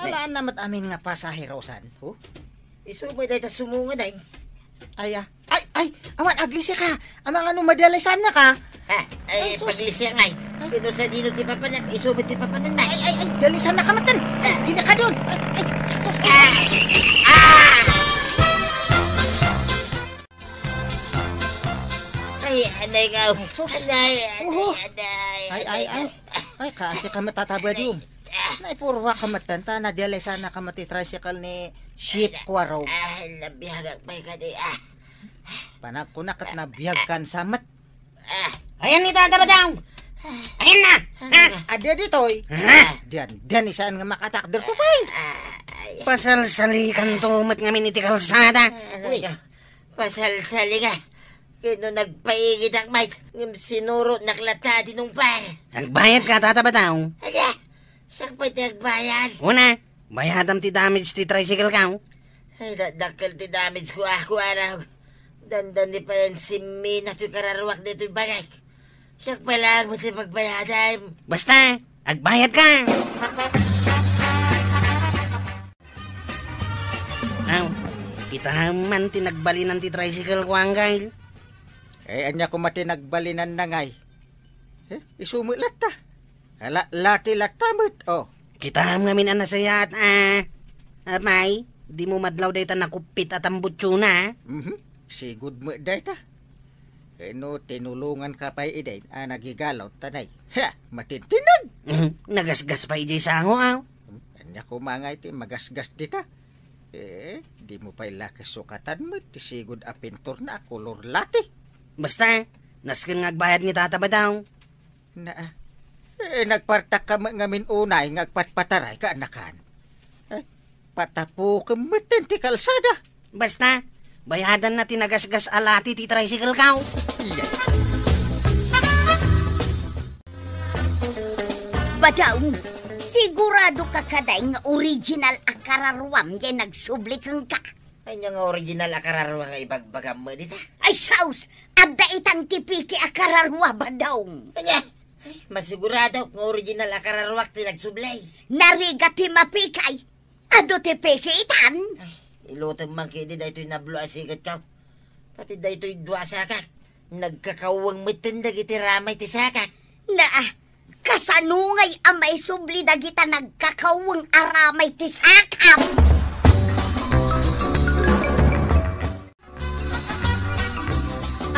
Alaan na met amin nga pasaherosan, ho? Isu met dayta sumungod, ay. Ay, a. Ay, ay, awan, aglisi ka. Amangan no madalisannaka. Ha? Ay, ay, sus. Paglisi ngay. Ay. Ino sa dino ti papanak? Isu met ti papananna. Ay, ay, ay, dalisannaka met. Ay, dili ka dun. Ay, ay, sus. Ah! Ah! Ay, anay nga. Ay, sus. Anay, anay, oho. Anay, ay, ay, anay, ay. Ay, kaasi ka met, Tata Bedong. Ay, ah. Naipurwa ka met, ta nadalisannaka met ti tricycle ni Chief Kuarog. Ah, nabiagak pay kadi, ah. Panagkunak ket nabiagkan sa met. Ah. Ayan ni Tata Bedong. Ayan na. Ah. Adi ditoy. Ah. Diyan, diyan, isaan nga makatakder to, pay. Ah, ay. Pasalsalikan to met ngamin iti kalsada. Ah, uy. Pasalsali ka. Ket no nagpaigitak, Mike, ngem sinurotnak latta a dinungpar. Agbayad ka, Tata Bedong? Aya, siak pay ti agbayad. Una, bayadam ti damage ti tricycle ka, oh. Ay, da-, dakkel ti damage ko, ako, araw. Dandani pay a simmina toy kararuak ditoy bagik. Siak pay laeng met ti pagbayadam. Basta, agbayad ka. Aw, kita man ti nagbalinan ti tricycle ko, Angkel. Eh, ania koma ti nagbalinanna ngay? Eh, isu met latta. Ala, lati latta met, oh. Kitam ngamin a nasayaat, a. Apay, dimo madlaw dayta nakuppit a tambutsona, a. Mhm. Sigud met dayta. Eh, no tinulonganka pay idi a nagigalaw, ta nay, ha, matintinag. Mhm. Nagasgas pay idiay sango, aw. Hmm, ania koma ngay ti magasgas dita? Eh, dimo pay la kasukatan met ti sigud a pinturna a kolor lati. Basta, nasken nga agbayad ni Tata Bedong. Naa. Eh, nagpartakka met ngamin unay nga agpatpatarayka, anakan. Eh, patapukem metten ti kalsada. Basta, bayadanna ti nagasgas a lati ti tricycle ko. Iya. Bedong, siguradoka kadi nga original a kararuam diay nagsubli kenka? Ania nga original a kararuam nga ibagbagam met dita? Ay, sus! Adda itan ti peke a kararua, Bedong. Ania? Ay, masiguradok nga original a kararuak ti nagsubli. Narigat ti mapeke. Adu ti peke itan. Ay, ilutem man ketdi daytoy nablo a siketko. Pati daytoy dua a sakak, nagkakaweng metten dagiti ramay ti sakak. Naa, kasano ngay a maisubli dagita nagkakaweng a ramay ti sakam?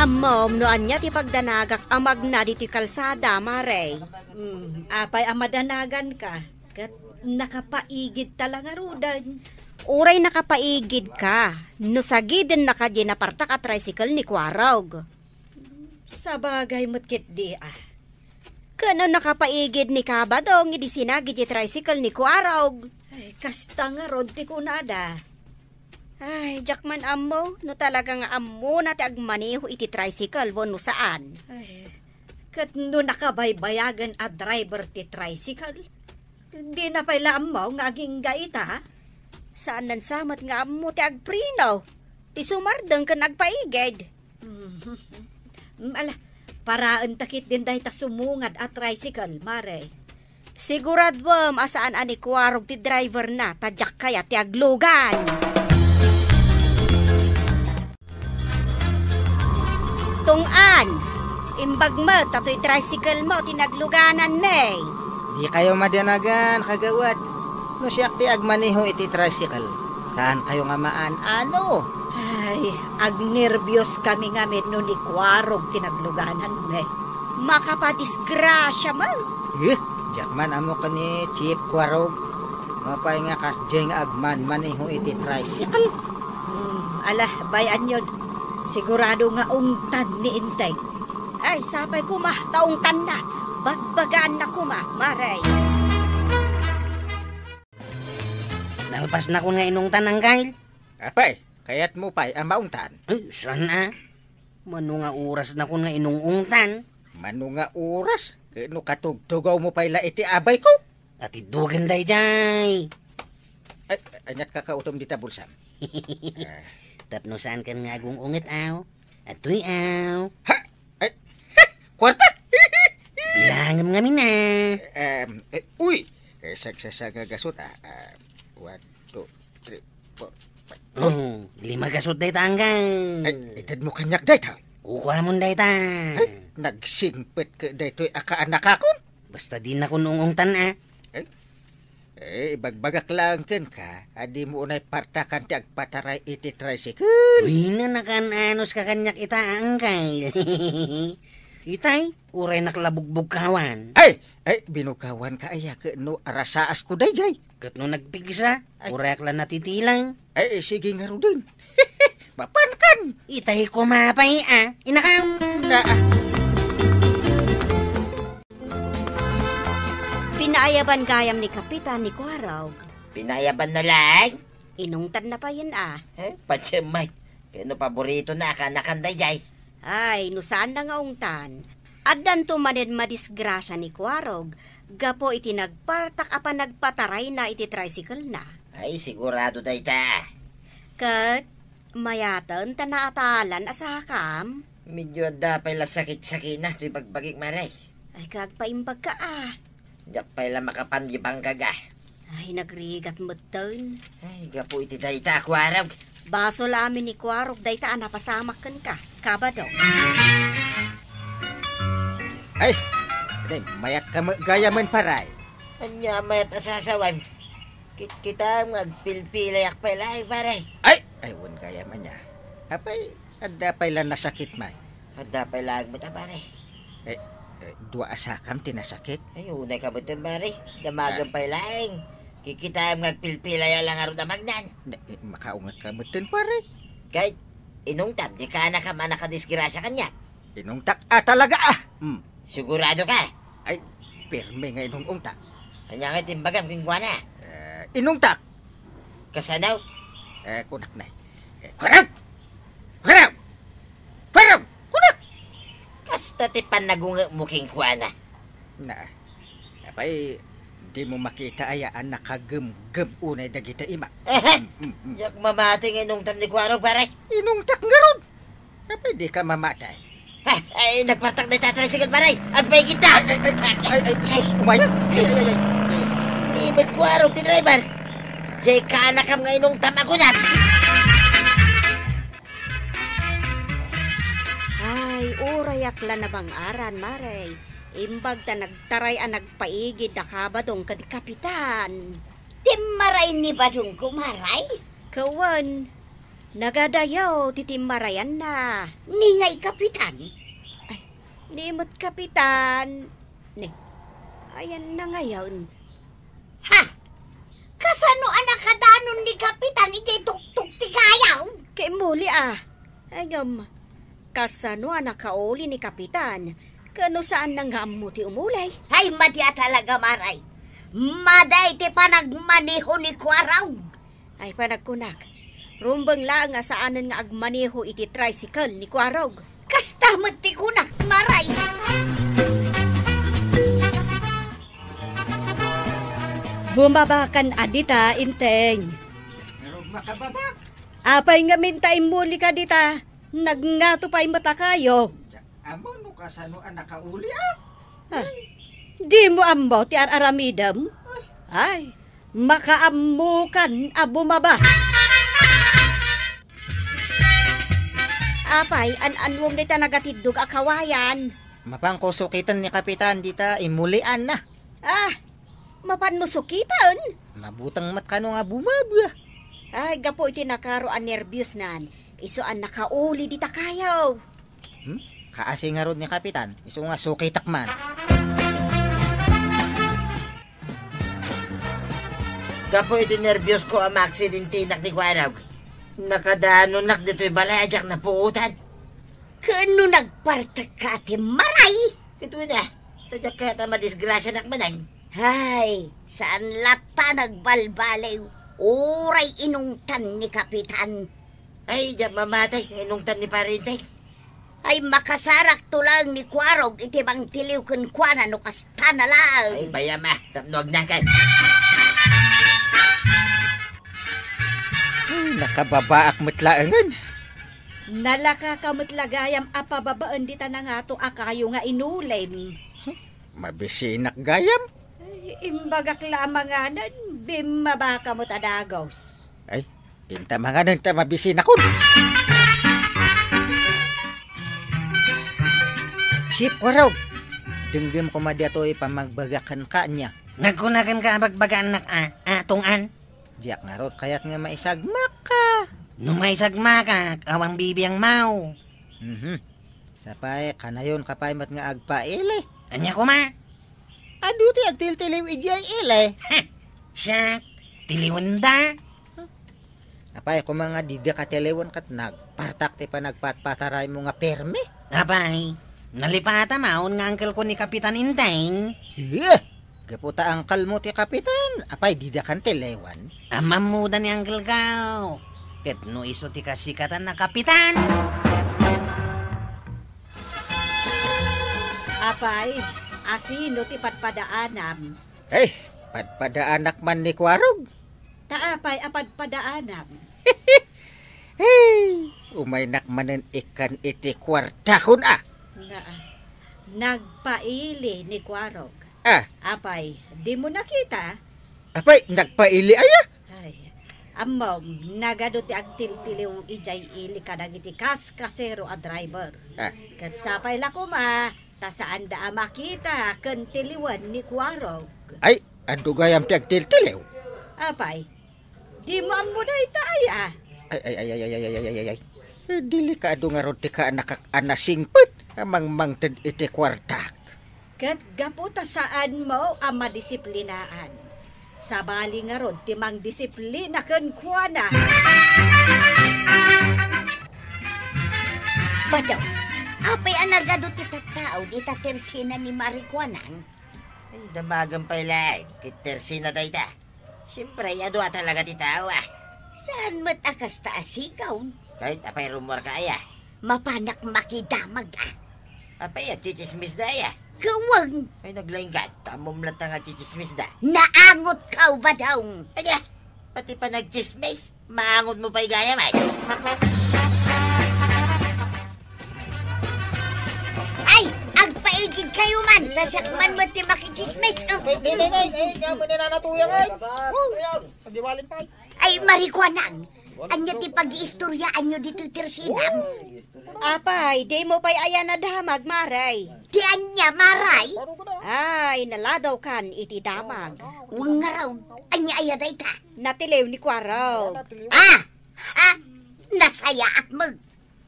Ammom no ania ti pagdanagak a magna ditoy kalsada, Mare? Hmm, apay a madanaganka? Ket nakapaigidta la ngaruden. Uray nakapaigidka, no sagidennaka diay napartak a tricycle ni Kuarog. Sabagay met ketdi, a. Ket no nakapaigid ni Kabadong idi sinagid diay tricycle ni Kuarog. Ay, kasta ngarud ti kunada. Ay, diak man ammo no talaga nga ammona ti agmaneho iti tricycle wenno saan. Ay, ket no nakabaybayagen a driver ti tricycle, dina pay la ammo nga agingga ita? Saan sa met nga ammo ti agpreno, ti sumardeng ken agpaigid. Mhm. Ala, paraenta ketdin dayta sumungad a tricycle, Mare. Siguraduem a saan a ni Kuarog ti driverna, ta diak kayat ti aglugan. Tunggan, imbag met ta toy tricycle mo ti naglugananmi. Dikayo madanagan, kagawad. No siak ti agmaneho iti tricycle, saankayo nga maan-ano? Ay, agnerbios kami ngamin no ni Kuarog ti naglugananmi. Makapadisgrasia met. Eh, diak man ammo ken ni Chief Kuarog. Mapay nga kasdiay nga agmanmaneho iti tricycle. Hmm, ala, bay-anyon. Sigurado nga ungtan ni Inteng. Ay, sapay koma, ta ungtanna. Bagbagaanna koma, Mare. Nalpasnakon nga inungtan, Angkel. Apay, kayatmo pay a maungtan? Ay, saan a? Mano nga orasnakon nga inung-ungtan? Mano nga oras? Ket no katugtugawmo pay la iti abayko? Atiddogen daydiay. Ay, aniat kakautom dita bulsam? Ah. Tapno saankan nga agung-unget, aw? Atoy, aw. Ha? Ay, ha! Kuarta! Bilangem ngamin, a. Em, eh, uy! Eh, sagsasanga gasut, a. Ah, one, two, three, four, five. Oh, lima gasut dayta, Angkel. Ay, itedmo kaniak dayta. Kukuamon dayta. Ay, nagsingpet ket daytoy a kaanakakon. Basta dinakon ung-ungtan, a. Eh, eh, ibagbagak laeng kenka a dimo unay partakan ti agpataray iti tricycle. Uy, na, nakaan-anos ka kaniak ita, a, Angkel. Itay, uraynak la bugbugkawan. Ay! Ay, binukawanka aya ket no arasaasko daydiay? Ket no nagpigsa, ay, urayak la natitilang. Ay, eh, sige ngaruden. Mapankan. Itay koma pay, a. Inakam. Na, a. Pinaayaban gayam ni Kapitan ni Kuarog. Pinaayabanna laeng? Inungtanna payen, a. Eh, patse met. Ket no paboritona a kaanakan daydiay. Ay, no saanna nga ungtan, addanto manen madisgrasia ni Kuarog gapu iti nagpartak a panagpatarayna iti tricycle-na. Ay, sigurado dayta. Ket mayaten ta naatalan a sakam. Medyo adda pay la sakit-sakitna toy bagbagik, Mare. Ay, ket agpaimbagka, a. Diak pay la makapanlibanggaga. Ay, nagrigat metten. Ay, gapu iti dayta a Kuarog. Basol amin ni Kuarog dayta a napasamak kenka, Kabado. Ay, ay, mayatka met gayamen, pare. Ania mayat a sasawem? Kitkitaem nga agpilpilayak pay laeng, pare. Ay, ay, wen gayam ania. Apay, adda pay la nasakit, may? Adda pay laeng met a, pare. Eh, eh, dua a sakam ti nasakit? Ay, unay ka metten, pare. Damagem pay laeng. Kikitaem nga agpilpilaya la ngarud a magnan. Ne, eh, makaunget ka metten, pare. Kay, inungtam, di kaanakam a nakadisgrasia kaniak. Inungtak a talaga, a! Hmm. Sigurado ka? Ay, pirme nga inung-ungtak. Ania nga ti imbagam kenkuana? Eh, inungtak. Kasano? Eh, kunak na. Eh, Kuarog! Kuarog! Kuarog! Kunak! Kasta ti pannagungekmo kenkuana. Na, apay, dimo makita aya a nakagemgem unay dagiti ima? Ehe! Mm, mm, mm. Diak mamati nga inungtam ni Kuarog, pare. Inungtak ngarud! Apay, dika mamati? Ha? Ay, nagpartak dayta a tricycle, pare. Agpaigidta. Ay, ay, ay, ay, sus, umayan. Ay, ay, ay, ay. Ni met Kuarog ti driver. Diay kaanakam nga inungtam a kunam. Ay, urayak la nabang-aran, Mare. Imbag ta nagtaray a nagpaigid a Kabadong ken Kapitan. Timmaray ni Badongko, Mare? Kawan. Nagadayaw ti timmarayanna. Ni ngay, Kapitan? Ay, ni met, Kapitan. Ni, ayanna ngayon. Ha? Kasano a nakadanon ni Kapitan iti tuktok ti kayaw? Kay muli, ah. Ay, ngem, kasano a nakauli ni Kapitan? Ken no saanna nga ammo ti umuli? Ay, madi a talaga, Maray. Madi ti panagmaneho ni Kuarog. Ay, panagkunak, rumbeng laeng a saanen nga agmaneho iti tricycle ni Kuarog. Kasta met ti kunak, Maray. Bumabakan a dita, Inteng. Pero makababa. Apay ngamin ta immuli ka dita? Nagngato pay met a kayo. Diak ammo no kasano a nakauli, ah. Ah, dimo ammo ti ar-aramidem? Ay, makaammokan a bumaba. Apay, an-anuem dayta nagatiddog a kawayan? Mapanko sukiten ni Kapitan dita imulianna. Ah, mapanmo sukiten? Mabuteng met kano nga bumaba. Ay, gapu iti nakaro a nerbiosnan, isu a nakauli dita kayo. Hmm? Kaasi ngarud ni Kapitan, isu nga sukitek man. Gapu iti nerbiosko a maaksidentinak ni Kuarog, nakadanonak ditoy balay a diak napuotan. Ken no nagpartek ka, Ate Maray? Ket wen a, ta diak kayat a madisgrasianak manen. Hay, saan latta nagbalbaliw. Uray inungtan ni Kapitan. Ay, diak mamatay nga inungtan ni Pare Inteng. Ay, makasarakto laeng ni Kuarog iti mangtiliw kenkuana no kasta na laeng. Ay, bayam a, tapno agnakan. Ay, nakababaak met laengen. Nalaka ka met la gayam a pababaen dita nangato a kayo nga inulim. Mabisinak gayam? Ay, imbagak la a manganen, bimmaba ka met a dagus. Ay, inta manganen ta mabisinakon. Sip, Kuarog! Denggem koma daytoy pammagbagak kenka ania. Nagkuna kenka a bagbagaannak a, a, tunggan? Diak ngarud kayat nga maisagmakka. No maisagmakak, awan bibiangmo. Mhm. Sapay, kanayonka pay met nga agpaili. Ania koma? Adu ti agtiltiliw idiay ili. Siak, tiliwenda. Apay, koma nga dida katiliwen ket nagpartak ti panagpatpataraymo nga permi? Apay, nalipata maon nga angkelko ni Kapitan Inteng. Iya! Gapu ta angkelmo ti kapitan, apay, dida kan ti lewan? Ammammoda ni angkelko. Ket no isu ti kasikatan a kapitan. Apay, asino ti padpadaanam? Ay, padpadaanak man ni Kuarog. Ta apay a padpadaanam? Hey, umaynak manen ikkan iti kuartakon a. Nga, nagpaili ni Kuarog. Ah. Apay, dimo nakita? Apay, nagpaili aya? Ay, ammom, nagadu ti agtiltiliw idiay ili kadagiti kaskasero a driver. Ah. Ket sapay la koma, ta saanda a makita ken tiliwen ni Kuarog. Ay, adu gayam ti agtiltiliw. Apay, dimo ammo dayta aya? Ay, ay, ay. Eh, delikado ngarud ti kaanakak a nasingpet a mangmangted iti kuartak. Ket gapu ta saanmo a madisiplinaan, sabali ngarud ti mangdisiplina kenkuana. Bato, apay a nagadu ti tattao dita tersina ni Marikuanang? Ay, damagen pay laeng ket tersina dayta. Siempre, adu a talaga ti tao, ah. Saan met a kasta a sigaw? Kahit apay rummuarka aya. Mapanak makidamag, ah. Apay, agtsitsismis da aya. Gawang! Ay, naglaing ka. Tamom latta nga agtsitsismis da. Naangot ka, ubadong! Aya, pati pa nagtsismis, maangot mo pay gayam, ay. Ay, agpaigid kayo man, ta siak man met ti makitsismis. Ay, di, di, di, di, di, di, nanatuya ka, ay. Tuyang, agiwalit pa, ay. Ay, Marikuanang, anya ti pag-iistoryaanyo ditoy tersinam? Apay, dimo pay aya nadamag, Maray? Ti anya, Maray? Ay, naladaw kan iti damag. Wen ngarud, anya aya dayta? Natiliw ni Kuarog. Ah! Ah! Nasayaat met.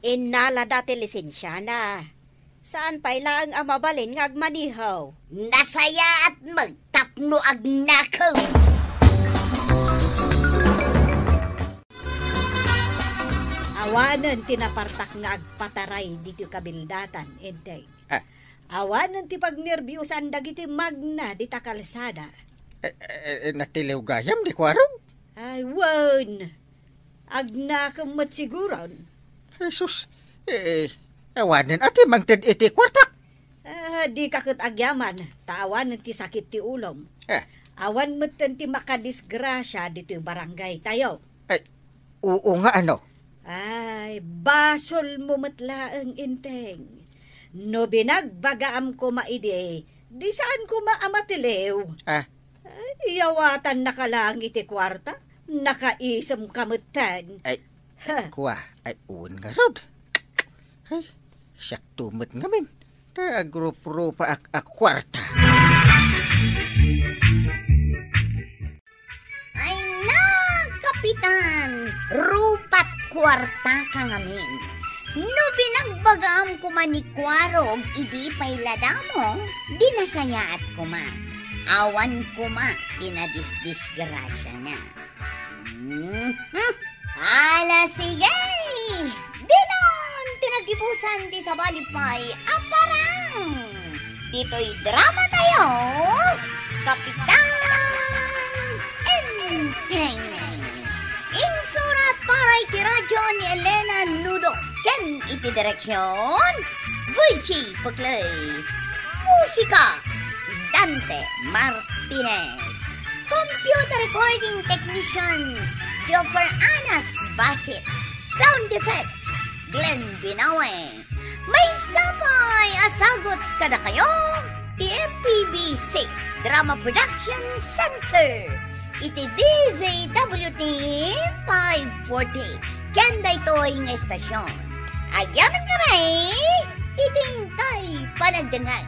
Innalada ti lisensiana. Saan pay laeng a mabalin nga agmaneho. Nasayaat met tapno agnakem. Awanen ti napartak nga agpataray ditoy kabildatan, Enteng. Ah. Awanen ti pagnerbiusan dagiti magna dita kalsada. Eh, eh, eh, natiliw gayam ni Kuarog? Ay, wen. Agnakem met siguron. Jesus, eh, awanen a ti mangted iti kuartak. Ah, dika ket agyaman, ta awanen ti sakit ti ulom. Eh. Awan metten ti makadisgrasia ditoy barangay tayo. Ay, oo nga, ano? Ay, basolmo met laeng, Enteng. No binagbagaam koma idi, di saan koma a matiliw. Ah. Ay, iyawatannaka laeng iti kuarta, nakaisemka metten. Ay, ha, kua, ay, wen ngarud. Ay, siakto met ngamin. Ta agruprupaak a kuarta. Ay na, Kapitan, rupat kuartaka ngamin. No binagbagaam koma ni Kuarog idi pay ladamo, di nasayaat koma. Awan koma ti nadisdisgrasiana. Mhm. Ala, sige! Dinon ti nagibusan ti sabali pay a parang! Ditoy drama tayo, Kapitan Enteng. Insurat para iti radyo ni Elena Nudo ken iti direksyon, Virgie Puclay. Musika, Dante Martinez. Computer recording technician, Jopper Anas Basit. Sound effects, Glenn Binawe. Maysa pay a sagut kadakayo ti M P B C Drama Production Center iti D Z W T five forty ken daytoy nga estasyon. Agyamankami iti inkay panagdengngeg.